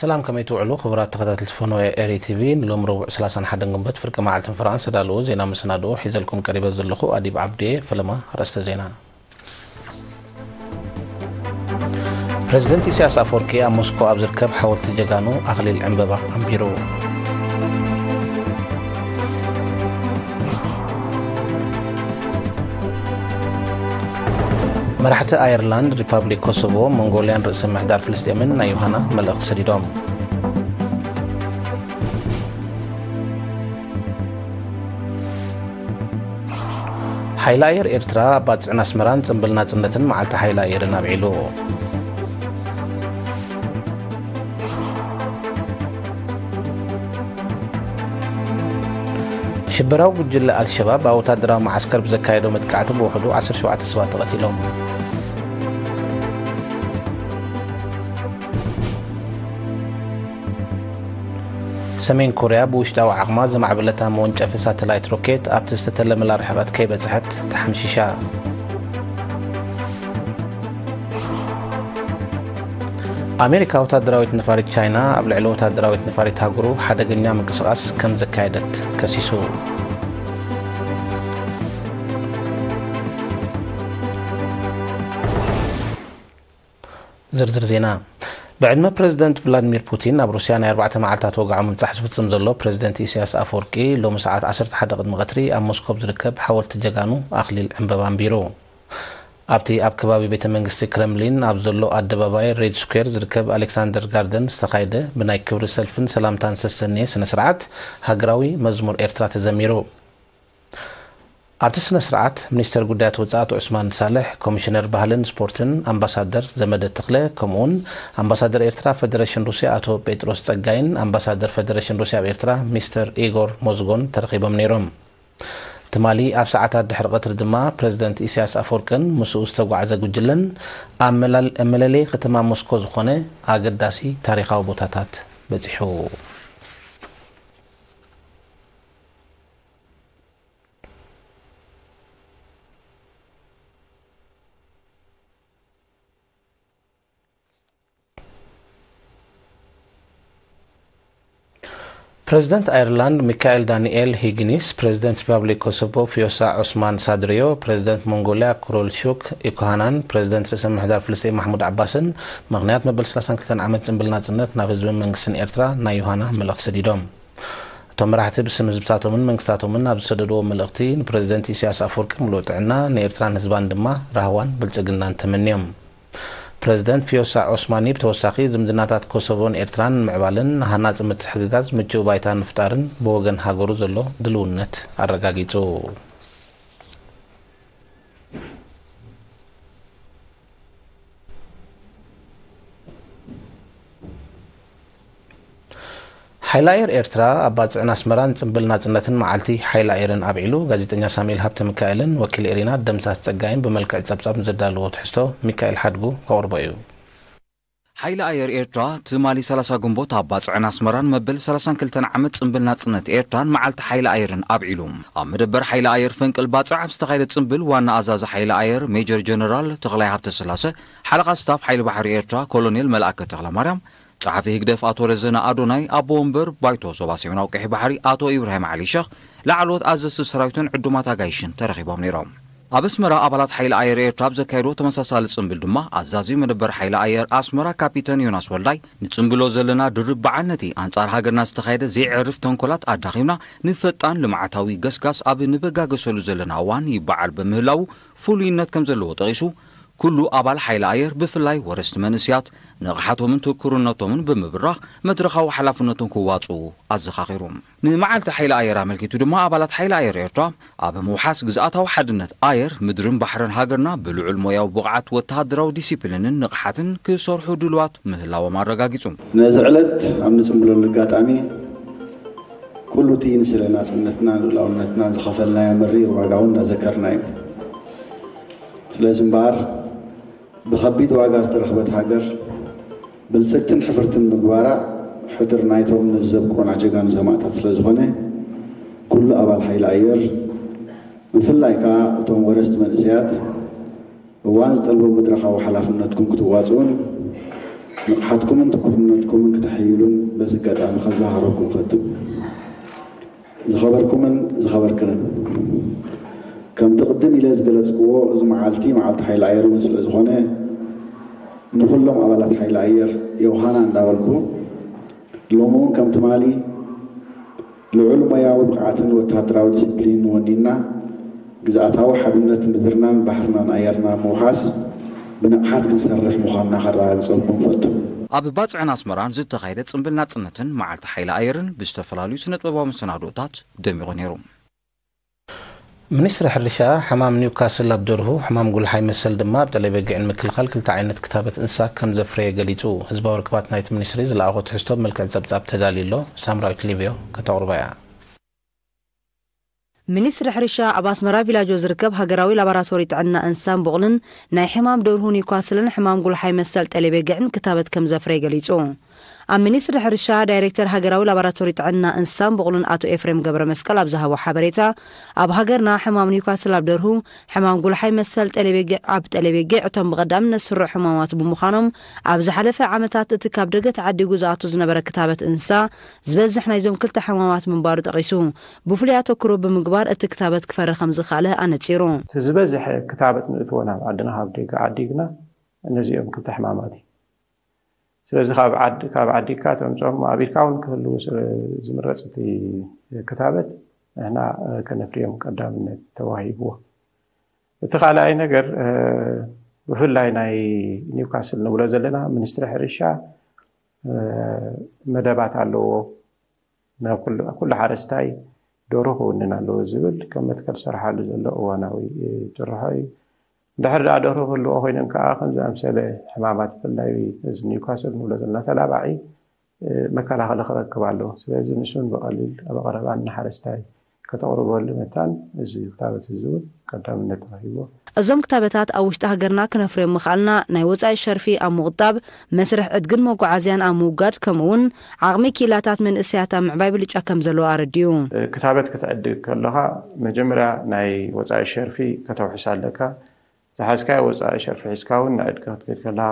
ሰላም፣ ከመይ ትውዕሉ ክቡራት ተኸታተልቲ ፈነወ ኤሪ ቲቪ? ንሎም ረቡዕ ሰላሳን ሓደን ግንቦት ፍርቂ መዓልትን ፍርቓን ዝተዳለዉ ዜና መሰናድኦ ሒዘልኩም ቀሪበ ዘለኹ ኣዲብ ዓብዴ። ፈለማ ኣርእስተ ዜና። ፕሬዝደንት ኢሳያስ ኣፈወርቂ ኣብ ሞስኮ ኣብ ዝርከብ ሓወልቲ ጀጋኑ ኣኽሊል ዕምበባ ኣንቢሩ። መራሕቲ ኣየርላንድ፣ ሪፓብሊክ ኮሶቮ፣ ሞንጎልያን ርእሰ ምሕዳር ፍልስጤምን ናይ ዮሃና መልእኽቲ ሰዲዶም። ሓይሊ ኣየር ኤርትራ ኣብ ባጽዕን ኣስመራን ጽምብል ናጽነትን መዓልቲ ሓይሊ ኣየርን ኣብዒሉ። ሽበራዊ ጉጅለ ኣልሸባብ ኣብ ወታደራዊ መዓስከር ብዘካየዶ መጥቃዕቲ ብውሕዱ ዓሰርተ ሸውዓተ ሰባት ተቐቲሎም። ሰሜን ኮርያ ብውሽጣዊ ዓቕማ ዘማዕበለታ መወንጨፊ ሳተላይት ሮኬት ኣብቲ ዝተተለመላ ርሕቐት ከይበጽሐት ተሓምሺሻ። ኣሜሪካ ወታደራዊት ነፋሪት ቻይና ኣብ ልዕሊ ወታደራዊት ነፋሪት ሃገሩ ሓደገኛ ምንቅስቓስ ከም ዘካየደት ከሲሱ። ዝርዝር ዜና። ብዕድመ ፕሬዝደንት ቭላድሚር ፑቲን ኣብ ሩስያ ናይ ኣርባዕተ መዓልታት ወግዓዊ ምብጻሕ ዝፍጽም ዘሎ ፕሬዝደንት ኢሳያስ ኣፈወርቂ ሎሚ ሰዓት ዓሰርተ ሓደ ቅድሚ ቀትሪ ኣብ ሞስኮ ኣብ ዝርከብ ሓወልቲ ጀጋኑ ኣኽሊል ዕምበባ ኣንቢሩ። ኣብቲ ኣብ ከባቢ ቤተ መንግስቲ ክረምሊን ኣብ ዘሎ ኣደባባይ ሬድ ስኩዌር ዝርከብ ኣሌክሳንደር ጋርደን ዝተኻየደ ብናይ ክብሪ ሰልፍን ሰላምታን ዝተሰነየ ስነ ስርዓት ሃገራዊ መዝሙር ኤርትራ ተዘሚሩ። ኣብቲ ስነ ስርዓት ሚኒስተር ጉዳያት ወጻኢ ኣቶ ዑስማን ሳልሕ፣ ኮሚሽነር ባህልን ስፖርትን ኣምባሳደር ዘመደ ተኽለ፣ ከምኡውን ኣምባሳደር ኤርትራ ፌደሬሽን ሩስያ ኣቶ ጴጥሮስ ጸጋይን ኣምባሳደር ፌደሬሽን ሩስያ ኣብ ኤርትራ ሚስተር ኢጎር ሞዝጎን ተረኺቦም ነይሮም። ትማሊ ኣብ ሰዓታት ድሕሪ ቀትሪ ድማ ፕሬዝደንት ኢሳያስ ኣፈወርቅን ምስኡ ዝተጓዕዘ ጉጅለን ኣብ መላል-፣ መለለዪ ከተማ ሞስኮ ዝኾነ ኣገዳሲ ታሪኻዊ ቦታታት በጺሑ። ፕሬዝደንት ኣየርላንድ ሚካኤል ዳንኤል ሂግኒስ፣ ፕሬዝደንት ሪፓብሊክ ኮሶቮ ፊዮሳ ዑስማን ሳድሪዮ፣ ፕሬዝደንት ሞንጎልያ ክሮልሹክ ኢኮሃናን፣ ፕሬዝደንት ርእሰ ምሕዳር ፍልስጤን ማሕሙድ ዓባስን ምኽንያት መበል ሰላሳን ክልተን ዓመት ጽምብል ናጽነት ናብ ህዝብን መንግስትን ኤርትራ ናይ ዮሃና መልእኽቲ ሰዲዶም። እቶም መራሕቲ ብስም ህዝብታቶምን መንግስታቶምን ኣብ ዝሰደድዎ መልእኽቲ፣ ንፕሬዝደንት ኢሳያስ ኣፈወርቂ ምሉእ ጥዕና፣ ንኤርትራን ህዝባን ድማ ራህዋን ብልጽግናን ተመንዮም። ፕሬዝደንት ፊዮሳ ኦስማኒ ብተወሳኺ ዝምድናታት ኮሶቮን ኤርትራን ንምዕባልን ንሃናጺ ምትሕግጋዝ ምቹእ ባይታ ንምፍጣርን ብወገን ሃገሩ ዘሎ ድልውነት ኣረጋጊጹ። ሓይሊ ኣየር ኤርትራ ኣብ ባጽዕን ኣስመራን ጽምብል ናጽነትን መዓልቲ ሓይሊ ኣየርን ኣብዒሉ። ጋዜጠኛ ሳሙኤል ሃብተ ሚካኤልን ወኪል ኤሪና ደምሳስ ጸጋይን ብመልክዕ ጸብጻብ ንዘዳለዎ ትሕዝቶ ሚካኤል ሓድጉ ከቕርቦ እዩ። ሓይሊ ኣየር ኤርትራ ትማሊ ሰላሳ ግንቦት ኣብ ባጽዕን ኣስመራን መበል ሰላሳን ክልተን ዓመት ጽምብል ናጽነት ኤርትራን መዓልቲ ሓይሊ ኣየርን ኣብዒሉ። ኣብ መደበር ሓይሊ ኣየር ፈንቅል ባጽዕ ኣብ ዝተኻየደ ጽምብል ዋና ኣዛዚ ሓይሊ ኣየር ሜጀር ጀነራል ተኽላይ ሃብተስላሰ፣ ሓለቓ ስታፍ ሓይሊ ባሕሪ ኤርትራ ኮሎኔል መልኣከ ተኽለማርያም፣ ጸሓፊ ህግደፍ ኣቶ ረዘነ ኣዶናይ፣ ኣቦ ወንበር ባይቶ ዞባ ሰሜናዊ ቀይሕ ባሕሪ ኣቶ ኢብራሂም ዓሊ ሸኽ፣ ላዕለዎት ኣዘዝቲ ሰራዊትን ዕዱማት ኣጋይሽን ተረኺቦም ነይሮም። ኣብ ኣስመራ ኣባላት ሓይሊ ኣየር ኤርትራ ኣብ ዘካየድዎ ተመሳሳሊ ጽምብል ድማ ኣዛዚ መደበር ሓይሊ ኣየር ኣስመራ ካፒተን ዮናስ ወልዳይ፣ ንጽምብሎ ዘለና ድርብ በዓል ነቲ ኣንጻር ሃገርና ዝተኻየደ ዘይዕርፍ ተንኮላት ኣዳኺምና ንፈጣን ልምዓታዊ ገስጋስ ኣብ ንበጋገሰሉ ዘለና እዋን ይበዓል ብምህላዉ ፍሉይነት ከም ዘለዎ ጠቒሱ፣ ኩሉ ኣባል ሓይሊ ኣየር ብፍላይ ወረስቲ መንእስያት ንቕሓቶምን ትኩርነቶምን ብምብራኽ መድረኻዊ ሓላፍነቶም ክዋጽኡ ኣዘኻኺሩ። ንመዓልቲ ሓይሊ ኣየር ኣመልኪቱ ድማ ኣባላት ሓይሊ ኣየር ኤርትራ ኣብ ምውሓስ ግዝኣታዊ ሓድነት ኣየር፣ ምድርን ባሕርን ሃገርና ብልዑል ሞያዊ ብቕዓት፣ ወተሃደራዊ ዲሲፕሊንን ንቕሓትን ክሰርሑ ድልዋት ምህላዎም ኣረጋጊጹ። ነዚ ዕለት ኣብ ንጽምብለሉ ኣጋጣሚ ኩሉ እቲ ንስለ ናጽነትናን ልኡላውነትናን ዝኸፈልናዮ መሪር ዋጋ እውን እናዘከርና እዩ። ስለዚ እምበኣር ብኸቢድ ዋጋ ዝተረኽበት ሃገር ብልጽግትን ሕፍርትን ምግባራ ሕድር ናይቶም ነዚ ዘብቅዑና ጀጋኑ ሰማእታት ስለ ዝኾነ፣ ኩሉ ኣባል ሓይሊ ኣየር፣ ብፍላይ ከኣ እቶም ወረስቲ መንእሰያት፣ እዋን ዝጠልቦ መድረኻዊ ሓላፍነትኩም ክትዋጽኡን ንቕሓትኩምን ትኩርነትኩምን ክተሐይሉ እዚ ኣጋጣሚ ከዘኻኽረኩም ፈቱ። ዝኸበርኩምን ዝኸበርክንን፣ ከምቲ ቅድም ኢለ ዝገለጽክዎ፣ እዚ መዓልቲ መዓልቲ ሓይሊ ኣየር እውን ስለ ዝኾነ፣ ንኹሎም ኣባላት ሓይሊ ኣየር ዮሃና እንዳበልኩ፣ ሎሚ እውን ከም ትማሊ ልዑል ሞያዊ ብቕዓትን ወተሃደራዊ ዲስፕሊንን ወኒንና፣ ግዝኣታዊ ሓድነት ምድርናን ባሕርናን ኣየርናን ምውሓስ ብንቕሓት ክንሰርሕ ምዃንና ከረጋግጸልኩም እፈቱ። ኣብ ባጽዕን ኣስመራን ዝተኻየደ ጽምብል ናጽነትን መዓልቲ ሓይሊ ኣየርን ብዝተፈላለዩ ስነ-ጥበባዊ መሰናድኦታት ደሚቑ ነይሩ። ሚኒስትሪ ሕርሻ፣ ሕማም ኒውካስል ኣብ ደርሁ፣ ሕማም ጉልሓይ መሰል ድማ ኣብ ጠለበጊዕን ምክልኻል ክልተ ዓይነት ክታበት እንስሳት ከም ዘፍረየ ገሊጹ። ህዝባዊ ርክባት ናይቲ ሚኒስትሪ ዝለኣኾ ትሕዝቶ ብመልክዕ ጸብጻብ ተዳልዩ ኣሎ። ሳምራዊት ሊብዮ ከተቕርቦ እያ። ሚኒስትሪ ሕርሻ ኣብ ኣስመራ ቪላጆ ዝርከብ ሃገራዊ ላቦራቶሪ ጥዕና እንስሳን ቡቕልን ናይ ሕማም ደርሁ ኒውካስልን ሕማም ጉልሓይ መሰል ጠለበጊዕን ክታበት ከም ዘፍረየ ገሊጹ። ኣብ ሚኒስትሪ ሕርሻ ዳይሬክተር ሃገራዊ ላቦራቶሪ ጥዕና እንስሳን ቡቕልን ኣቶ ኤፍሬም ገብረ መስቀል ኣብ ዝሃቦ ሓበሬታ፣ ኣብ ሃገርና ሕማም ኒውካስል ኣብ ደርሁ፣ ሕማም ጉልሓይ መሰል ጠለቤጊዕ ኣብ ጠለቤጊዕ እቶም ብቐዳምነት ዝስርዑ ሕማማት ብምዃኖም፣ ኣብ ዝሓለፈ ዓመታት እቲ ካብ ደገ ተዓዲጉ ዝኣቱ ዝነበረ ክታበት እንስሳ ዝበዝሕ ናይዞም ክልተ ሕማማት ምንባሩ ጠቒሱ፣ ብፍሉይ ኣተኩሮ ብምግባር እቲ ክታበት ክፈሪ ከም ዝኸኣለ ኣነጺሩ። እቲ ዝበዝሐ ክታበት ንእትዎ ናብ ዓድና ካብ ደገ ዓዲግና ነዚኦም ክልተ ሕማማት እዩ። ስለዚ ካብ ዓድ ካብ ዓዲግካ ተምፅኦም ኣቢልካ እውን ክህልዉ ስለ ዝምረፅ እቲ ክታበት ንሕና ከነፍርዮም ቀዳምነት ተዋሂብዎ። እቲ ካልኣይ ነገር ብፍላይ ናይ ኒውካስል ንብሎ ዘለና ሚኒስትሪ ሕርሻ መደባት ኣለዎ። ናብ ኩሉ ኩሉ ሓረስታይ ደርሆ ክውንን ኣለዎ ዝብል ከም መትከል ዝሰርሓሉ ዘሎ እዋናዊ ጭርሖ እዩ። እንድሕር ደኣ ደርሆ ክህልዎ ኮይነን ከኣ ከም ዝኣምሰለ ሕማማት ብፍላይ እዚ ኒውካስል ንብሎ ዘለና ተላባዒ መከላኸሊ ክረክብ ኣለዎ። ስለዚ ንሱን ብቐሊል ኣብ ቀረባ ንሓረስታይ ከተቕርበሉ መታን እዚ ክታበት እዚ እውን ቀዳምነት ተዋሂብዎ። እዞም ክታበታት ኣብ ውሽጢ ሃገርና ክነፍርዮም ምኽኣልና ናይ ወፃኢ ሸርፊ ኣብ ምቑጣብ፣ መስርሕ ዕድግን መጓዓዝያን ኣብ ምውጋድ ከምኡ እውን ዓቕሚ ክኢላታት መንእሰያት ኣብ ምዕባይ ብልጫ ከም ዘለዎ ኣረዲኡ። ክታበት ክትዕድግ ከለኻ መጀመርያ ናይ ወፃኢ ሸርፊ ከተውሕስ ኣለካ። ዝሓዝካዮ ወፃኢ ሸርፊ ሒዝካ እውን ንዕድጊ ክትከይድ ከለኻ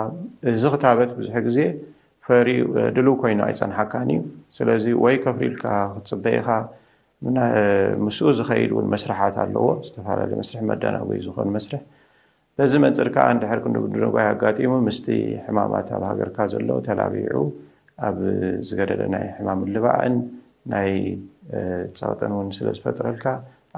እዚ ክታበት ብዙሕ ግዜ ፈርዩ ድልው ኮይኑ ኣይፀንሓካን እዩ። ስለዚ ወይ ከፍርዩልካ ክትፅበ ኢኻ። ምስኡ ዝኸይድ እውን መስርሓት ኣለዎ። ዝተፈላለዩ መስርሕ መደናጎይ ዝኾን መስርሕ በዚ መንፅር ከዓ እንድሕር ክንድንጎይ ኣጋጢሙ ምስቲ ሕማማት ኣብ ሃገርካ ዘሎ ተላቢዑ ኣብ ዝገደደ ናይ ሕማም ምልባዕን ናይ ፀቕጥን እውን ስለ ዝፈጥረልካ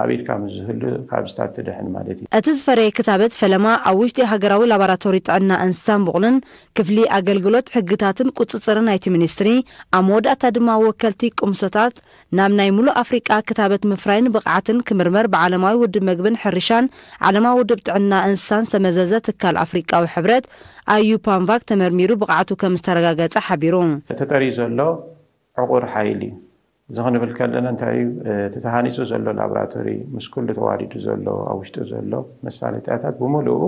ኣብ ኢድካ ምስ ዝህሉ ካብ ዝታት ትድሕን ማለት እዩ። እቲ ዝፈረየ ክታበት ፈለማ ኣብ ውሽጢ ሃገራዊ ላቦራቶሪ ጥዕና እንስሳን ቡቕልን ክፍሊ ኣገልግሎት ሕግታትን ቁፅፅርን ናይቲ ሚኒስትሪ ኣብ መወዳእታ ድማ ወከልቲ ቅምሶታት ናብ ናይ ሙሉእ ኣፍሪቃ ክታበት ምፍራይን ብቕዓትን ክምርመር ብዓለማዊ ውድብ መግብን ሕርሻን ዓለማዊ ውድብ ጥዕና እንስሳን ዝተመዘዘ ትካል ኣፍሪቃዊ ሕብረት ኣዩ ፓንቫክ ተመርሚሩ ብቕዓቱ ከም ዝተረጋገጸ ሓቢሩ። ተጠርዩ ዘሎ ዕቑር ሓይሊ እዩ። እዚ ክንብል ከለና እንታይ እዩ እቲ ተሃኒፁ ዘሎ ላብራቶሪ ምስ ኩሉ ተዋዲዱ ዘሎ ኣብ ውሽጡ ዘሎ መሳለጥያታት ብምሉኡ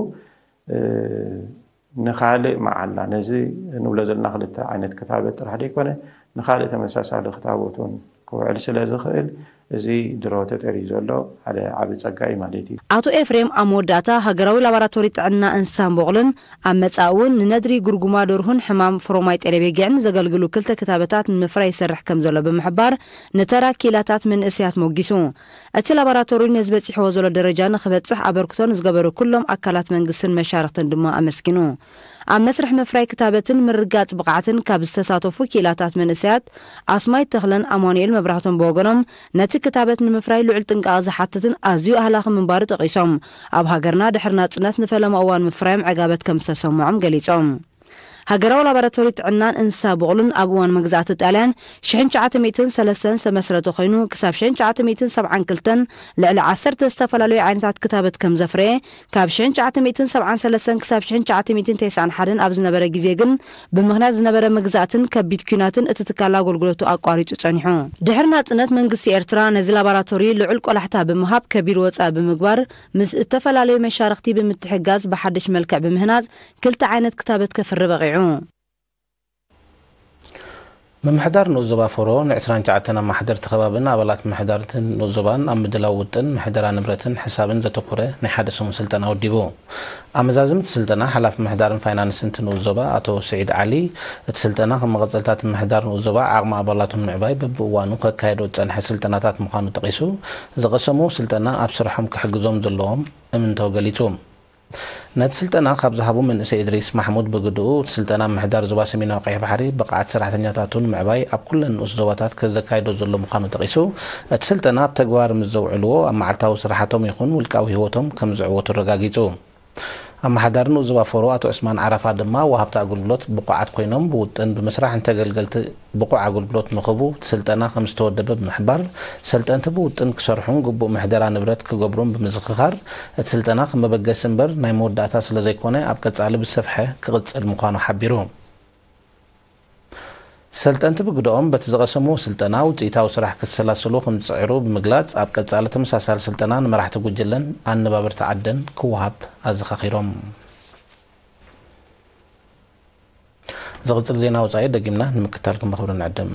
ንኻልእ መዓላ ነዚ ንብሎ ዘለና ክልተ ዓይነት ክታበት ጥራሕ ዘይኮነ ንኻልእ ተመሳሳሊ ክታቦት እውን ክውዕል ስለ ዝኽእል እዚ ድሮ ተጠርዩ ዘሎ ሓደ ዓቢ ጸጋ እዩ ማለት እዩ። ኣቶ ኤፍሬም ኣብ መወዳእታ ሃገራዊ ላቦራቶሪ ጥዕና እንስሳን ቦቕልን ኣብ መጻኢ እውን ንነድሪ ጉርጉማ ደርሁን ሕማም ፍሮማይ ጤለቤጊዕን ዘገልግሉ ክልተ ክታበታት ንምፍራይ ይሰርሕ ከም ዘሎ ብምሕባር ንተራ ኪኢላታት መንእሰያት ሞጊሱ። እቲ ላቦራቶሪ ነዚ በጺሕዎ ዘሎ ደረጃ ንኽበጽሕ ኣበርክቶ ንዝገበሩ ኩሎም ኣካላት መንግስትን መሻርኽትን ድማ ኣመስጊኑ። ኣብ መስርሕ ምፍራይ ክታበትን ምርግጋጽ ብቕዓትን ካብ ዝተሳተፉ ክኢላታት መንእሰያት ኣስማይት ተኽለን ኣማኑኤል መብራህቶም ብወገኖም ነቲ ክታበት ንምፍራይ ልዑል ጥንቃቐ ዝሓትትን ኣዝዩ ኣህላኺ ምንባሩ ጠቒሶም ኣብ ሃገርና ድሕሪ ናጽነት ንፈለማ እዋን ምፍራዮም ዕጋበት ከም ዝተሰምዖም ገሊጾም። ሃገራዊ ላቦራቶሪ ጥዕናን እንስሳ ብቑልን ኣብ እዋን መግዛእቲ ጣልያን ሽሕን ትሽዓተ ሚእትን ሰለስተን ዝተመስረተ ኮይኑ ክሳብ ሽሕን ትሽዓተ ሚእትን ሰብዓን ክልተን ልዕሊ ዓሰርተ ዝተፈላለዩ ዓይነታት ክታበት ከም ዘፍረየ ካብ ሽሕን ትሽዓተ ሚእትን ሰብዓን ሰለስተን ክሳብ ሽሕን ትሽዓተ ሚእትን ተስዓን ሓደን ኣብ ዝነበረ ግዜ ግን ብምኽንያት ዝነበረ መግዛእትን ከቢድ ኲናትን እቲ ትካል ኣገልግሎቱ ኣቋሪጹ ጸኒሑ። ድሕሪ ናጽነት መንግስቲ ኤርትራ ነዚ ላቦራቶሪ ልዑል ቆላሕታ ብምሃብ ከቢድ ወጻኢ ብምግባር ምስ እተፈላለዩ መሻርኽቲ ብምትሕጋዝ ብሓድሽ መልክዕ ብምህናጽ ክልተ ዓይነት ክታበት ከፍሪ በቒዑ። ምምሕዳር ንኡስ ዞባ ፎሮ ን ዕስራን ትሽዓተን ኣመሓደርቲ ከባብን ኣባላት ምምሕዳር እቲ ንኡስ ዞባን ኣብ ምድላው ውጥን ምሕደራ ንብረትን ሕሳብን ዘተኮረ ናይ ሓደ ሰሙን ስልጠና ወዲቡ። ኣመዛዝምቲ ስልጠና ሓላፊ ምምሕዳርን ፋይናንስን እቲ ንኡስ ዞባ ኣቶ ስዒድ ዓሊ፣ እቲ ስልጠና ከም መቐጸልታ እቲ ምምሕዳር ንኡስ ዞባ ዓቕሚ ኣባላቱ ንምዕባይ በብእዋኑ ከካየዶ ዝጸንሐ ስልጠናታት ምዃኑ ጠቒሱ፣ ዝቐሰምዎ ስልጠና ኣብ ስርሖም ክሕግዞም ዘለዎም እምንቶ ገሊጹ። ነቲ ስልጠና ካብ ዝሃቡ መንእሰይ እድሪስ ማሕሙድ ብግድኡ፣ እቲ ስልጠና ምምሕዳር ዞባ ሰሜናዊ ቀይሕ ባሕሪ ብቕዓት ሰራሕተኛታቱ ንምዕባይ ኣብ ኩለን ንኡስ ዞባታት ከዘካይዶ ዘሎ ምዃኑ ጠቒሱ፣ እቲ ስልጠና ኣብ ተግባር ምስ ዘውዕልዎ ኣብ መዓልታዊ ስራሓቶም ይኹን ውልቃዊ ህይወቶም ከም ዝዕወቱ ኣረጋጊጹ። ኣመሓዳሪ ንኡስ ዞባ ፎሮ ኣቶ ዑስማን ዓራፋ ድማ፣ ወሃብቲ ኣገልግሎት ብቑዓት ኮይኖም ብውጥን ብምስራሕ ንተገልገልቲ ብቑዕ ኣገልግሎት ንኽህቡ እቲ ስልጠና ከም ዝተወደበ ብምሕባር፣ ሰልጠንቲ ብውጥን ክሰርሑን ግቡእ ምሕደራ ንብረት ክገብሩን ብምዝኽኻር፣ እቲ ስልጠና ከም መበገሲ እምበር ናይ መወዳእታ ስለ ዘይኮነ፣ ኣብ ቀጻሊ ብዝሰፍሐ ክቕጽል ምዃኑ ሓቢሩ። ሰልጠንቲ ብግደኦም፣ በቲ ዝቐሰምዎ ስልጠና ውጽኢታዊ ስራሕ ክሰላስሉ ከም ዝጽዕሩ ብምግላጽ፣ ኣብ ቀጻሊ ተመሳሳሊ ስልጠና ንመራሕቲ ጉጅለን ኣነባበርቲ ዓድን ክወሃብ ኣዘኻኺሮም። ዝቕጽል ዜና ወጻኢ ደጊምና ንምክታል ክንመኽብሪ ንዕድም።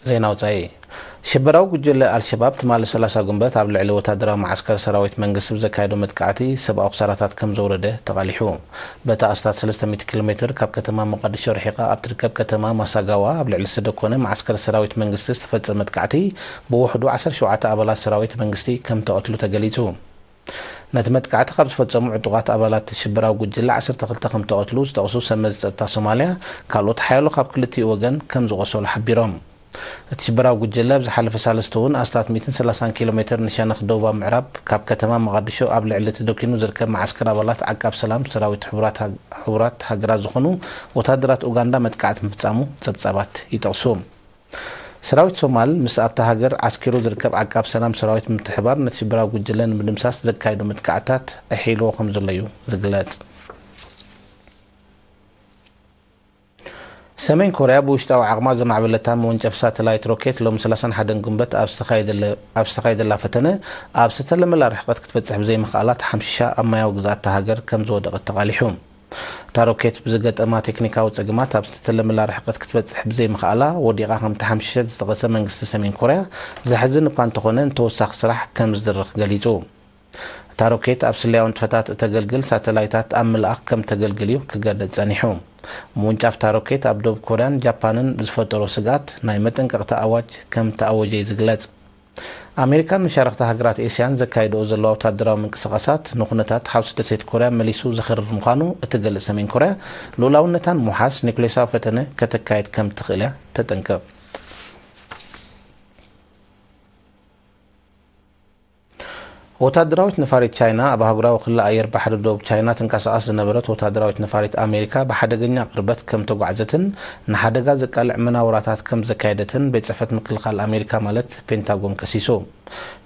ዜና ወጻኢ። ሽበራዊ ጉጅለ ኣልሸባብ ትማሊ ሰላሳ ጉንበት ኣብ ልዕሊ ወታደራዊ መዓስከር ሰራዊት መንግስቲ ብዘካየዶ መጥቃዕቲ ሰብኣዊ ክሳራታት ከም ዘውረደ ተቓሊሑ። በቲ ኣስታት ሰለስተ ሚእቲ ኪሎ ሜትር ካብ ከተማ ሞቓዲሾ ርሒቓ ኣብ ትርከብ ከተማ ማሳጋዋ ኣብ ልዕሊ ዝተደኮነ መዓስከር ሰራዊት መንግስቲ ዝተፈጸመ መጥቃዕቲ ብውሕዱ ዓሰርተ ሸውዓተ ኣባላት ሰራዊት መንግስቲ ከም ተቐትሉ ተገሊጹ። ነቲ መጥቃዕቲ ካብ ዝፈጸሙ ዕጡቓት ኣባላት ሽበራዊ ጉጅለ ዓሰርተ ክልተ ከም ተቐትሉ ዝጠቕሱ ሰመዚ ጸጥታ ሶማልያ፣ ካልኦት ሓያሎ ካብ ክልቲኡ ወገን ከም ዝቖሰሉ ሓቢሮም። እቲ ሽበራዊ ጉጅለ ኣብ ዝሓለፈ ሳልስቲ እውን ኣስታት ሚእትን ሰላሳን ኪሎ ሜትር ንሸነኽ ደቡባዊ ምዕራብ ካብ ከተማ መቓድሾ ኣብ ልዕሊ እቲ ደኪኑ ዝርከብ መዓስከር ኣባላት ዓቃብ ሰላም ሰራዊት ሕቡራት ሃግ-፣ ሕቡራት ሃገራት ዝኾኑ ወታደራት ኡጋንዳ መጥቃዕቲ ምፍጻሙ ጸብጻባት ይጠቕሱ። ሰራዊት ሶማል ምስ ኣብታ ሃገር ዓስኪሩ ዝርከብ ዓቃብ ሰላም ሰራዊት ብምትሕባር ነቲ ሽበራዊ ጉጅለ ንምድምሳስ ዘካየዶ መጥቃዕትታት ኣሕይልዎ ከም ዘሎ እዩ ዝግለጽ። ሰሜን ኮርያ ብውሽጣዊ ዓቕማ ዘማዕበለታ መወንጨፊ ሳተላይት ሮኬት ሎሚ ሰላሳን ሓደን ጉንበት ኣብ ዝተኻየደለ-፣ ኣብ ዝተኻየደላ ፈተነ ኣብ ዝተለመላ ርሕቀት ክትበጽሕ ብዘይምኽኣላ ተሓምሺሻ ኣብ ማያዊ ግዝኣት እታ ሃገር ከም ዝወደቐት ተቓሊሑ። እታ ሮኬት ብዝገጠማ ቴክኒካዊ ጸገማት ኣብ ዝተለመላ ርሕቀት ክትበጽሕ ብዘይምኽኣላ ወዲቓ ከም ተሓምሸሸት ዝጠቐሰ መንግስቲ ሰሜን ኮርያ፣ ዘሕዝን እኳ እንተኾነ ንተወሳኺ ስራሕ ከም ዝድርኽ ገሊጹ። እታ ሮኬት ኣብ ስለያዊ ንጥፈታት እተገልግል ሳተላይታት ኣብ ምልኣኽ ከም ተገልግል እዩ ክገለጽ ጸኒሑ። ምውንጫፍ እታ ሮኬት ኣብ ደቡብ ኮርያን ጃፓንን ዝፈጠሮ ስግኣት ናይ መጠንቀቕታ ኣዋጅ ከም ተኣወጀ እዩ ዝግለጽ። ኣሜሪካን መሻርኽቲ ሃገራት ኤስያን ዘካየድኦ ዘለዋ ወታደራዊ ምንቅስቓሳት ንኩነታት ሓውሲ ደሴት ኮርያ መሊሱ ዘኽርር ምዃኑ እትገልጽ ሰሜን ኮርያ፣ ልኡላውነታ ንምውሓስ ኒኩሌሳዊ ፈተነ ከተካየድ ከም ትኽእል እያ ተጠንቅቕ። ወታደራዊት ነፋሪት ቻይና ኣብ ኣህጉራዊ ክሊ ኣየር ባሕሪ ደቡብ ቻይና ትንቀሳቐስ ዝነበረት ወታደራዊት ነፋሪት ኣሜሪካ ብሓደገኛ ቅርበት ከም ተጓዕዘትን ንሓደጋ ዘቃልዕ መናውራታት ከም ዘካየደትን ቤት ጽሕፈት ምክልኻል ኣሜሪካ ማለት ፔንታጎን ከሲሱ።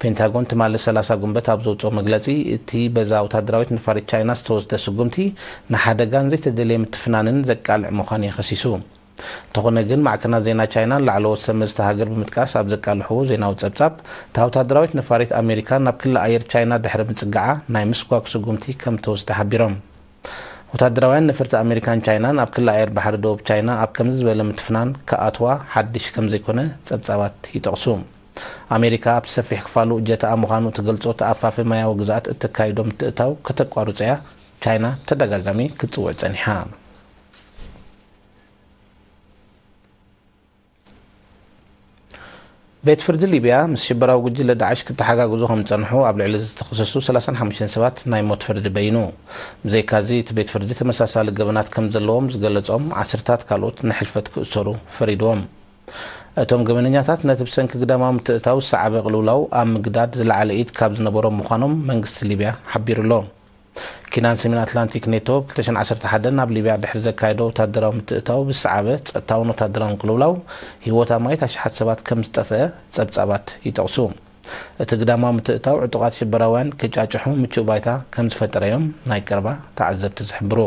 ፔንታጎን ትማሊ ሰላሳ ጉንበት ኣብ ዘውፅኦ መግለፂ፣ እቲ በዛ ወታደራዊት ነፋሪት ቻይና ዝተወስደ ስጉምቲ ንሓደጋን ዘይተደልየ ምትፍናንን ዘቃልዕ ምዃኑ እዩ ከሲሱ። እንተኾነ ግን፣ ማዕከናት ዜና ቻይናን ላዕለዎት ሰብ መዚ እታ ሃገር ብምጥቃስ ኣብ ዘቃልሕዎ ዜናዊ ጸብጻብ፣ እታ ወታደራዊት ነፋሪት ኣሜሪካ ናብ ክሊ ኣየር ቻይና ድሕሪ ምጽጋዓ ናይ ምስጓግ ስጉምቲ ከም እተወስደ ሓቢሮም። ወታደራውያን ነፈርቲ ኣሜሪካን ቻይናን ኣብ ክሊ ኣየር ባሕሪ ደቡብ ቻይና ኣብ ከምዚ ዝበለ ምትፍናን ክኣትዋ ሓድሽ ከም ዘይኮነ ጸብጻባት ይጠቕሱ። ኣሜሪካ ኣብቲ ሰፊሕ ክፋሉ እጀታኣ ምዃኑ እትገልጾ ተኣፋፊ ማያዊ ግዝኣት እተካይዶ ምትእትታው ከተቋርጾ እያ ቻይና ብተደጋጋሚ ክትጽውዕ ጸኒሓ። ቤት ፍርዲ ሊብያ ምስ ሽበራዊ ጉጅለ ዳዕሽ ክተሓጋግዙ ከም ዝጸንሑ ኣብ ልዕሊ ዝተኸሰሱ ሰላሳን ሓሙሽተን ሰባት ናይ ሞት ፍርዲ በይኑ። ብዘይካዚ፣ እቲ ቤት ፍርዲ ተመሳሳሊ ገበናት ከም ዘለዎም ዝገለጾም ዓሰርታት ካልኦት ንሕልፈት ክእሰሩ ፈሪድዎም። እቶም ገበነኛታት ነቲ ብሰንኪ ግዳማዊ ምትእትታው ዝሰዓበ ቅልውላው ኣብ ምግዳድ ዝለዓለ ኢድ ካብ ዝነበሮም ምዃኖም መንግስቲ ሊብያ ሓቢሩ ኣሎ። ኪዳን ሰሜን ኣትላንቲክ ኔቶ ብ ክልተ ሽሕን ዓሰርተ ሓደን ናብ ሊብያ ድሕሪ ዘካየዶ ወታደራዊ ምትእትታው ብዝሰዓበ ጸጥታውን ወታደራውን ቅልውላው ህይወት ኣማኢት ኣሽሓት ሰባት ከም ዝጠፍአ ጸብጻባት ይጠቕሱ። እቲ ግዳማዊ ምትእትታው ዕጡቓት ሽበራውያን ክጫጭሑ ምቹእ ባይታ ከም ዝፈጠረ እዮም ናይ ቀረባ ተዓዘብቲ ዝሕብሩ።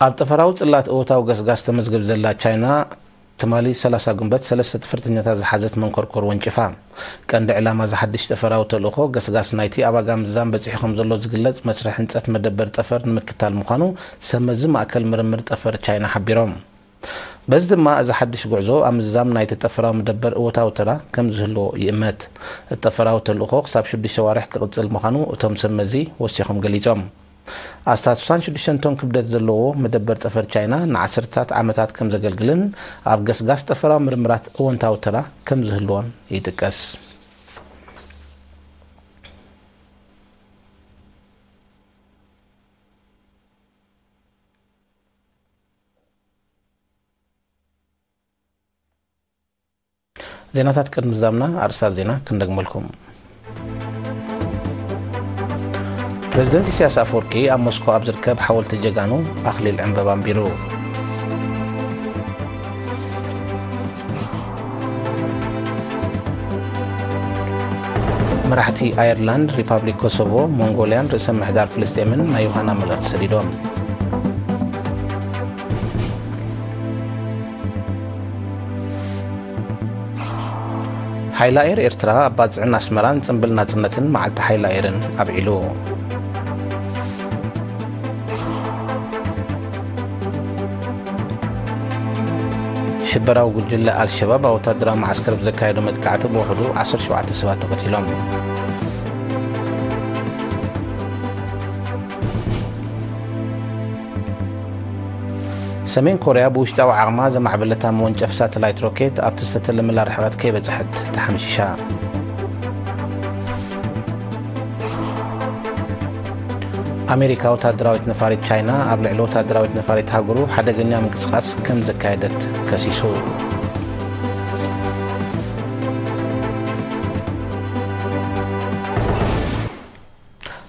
ኣብ ጠፈራዊ ጽላት እወታዊ ገስጋስ ተመዝግብ ዘላ ቻይና፣ ትማሊ ሰላሳ ጉንበት ሰለስተ ጠፈርተኛታት ዝሓዘት መንኮርኮር ወንጭፋ። ቀንዲ ዕላማ እዚ ሓድሽ ጠፈራዊ ተልእኾ፣ ገስጋስ ናይቲ ኣብ ኣጋ ምዛም በጺሑ ከም ዘሎ ዝግለጽ መስርሕ ህንጸት መደበር ጠፈር ንምክታል ምዃኑ ሰብ መዚ ማእከል ምርምር ጠፈር ቻይና ሓቢሮም። በዚ ድማ፣ እዚ ሓድሽ ጉዕዞ ኣብ ምዝዛም ናይቲ ጠፈራዊ መደበር እወታዊ ተራ ከም ዝህልዎ ይእመት። እቲ ጠፈራዊ ተልእኾ ክሳብ ሽዱሽተ ዋርሕ ክቕጽል ምዃኑ እቶም ሰብ መዚ ወሲኾም ገሊጾም። ኣስታት ስሳን ሽዱሽተ ቶን ክብደት ዘለዎ መደበር ጠፈር ቻይና ንዓሰርታት ዓመታት ከም ዘገልግልን ኣብ ገስጋስ ጠፈራዊ ምርምራት እወንታዊ ተራ ከም ዝህልዎን ይጥቀስ። ዜናታት ቅድሚ ምዛምና ኣርእስታት ዜና ክንደግመልኩም። ፕሬዚደንት ኢሳያስ ኣፈወርቂ ኣብ ሞስኮ ኣብ ዝርከብ ሓወልቲ ጀጋኑ ኣኽሊል ዕምበባ ኣንቢሩ። መራሕቲ ኣየርላንድ፣ ሪፓብሊክ ኮሶቮ፣ ሞንጎልያን ርእሰ ምሕዳር ፍልስጤምን ናይ ዮሃና መልእኽቲ ሰዲዶም። ሓይሊ ኣየር ኤርትራ ኣብ ባጽዕን ኣስመራን ጽምብል ናጽነትን መዓልቲ ሓይሊ ኣየርን ኣብዒሉ። ሽበራዊ ጉጅለ ኣልሸባብ ኣብ ወታደራዊ መዓስከር ብዘካየዶ መጥቃዕቲ ብውሕዱ ዓሰርተ ሸውዓተ ሰባት ተቐቲሎም። ሰሜን ኮርያ ብውሽጣዊ ዓቕማ ዘማዕበለታ መወንጨፊ ሳተላይት ሮኬት ኣብቲ ዝተተለመላ ርሕቐት ከይበጽሐት ተሓምሺሻ። ኣሜሪካ ወታደራዊት ነፋሪት ቻይና ኣብ ልዕሊ ወታደራዊት ነፋሪት ሃገሩ ሓደገኛ ምንቅስቓስ ከም ዘካየደት ከሲሱ።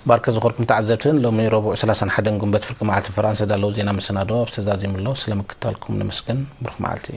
ባርከ ዝኾርኩም ተዓዘብትን፣ ሎሚ ረቡዕ ሰላሳን ሓደን ጉንበት ፍርቂ መዓልቲ ፈራንሳ ዳለዉ ዜና መሰናዶ ኣብ ዝተዛዚሙ ኣሎ። ስለ ምክታልኩም ነመስግን። ብሩኽ መዓልቲ።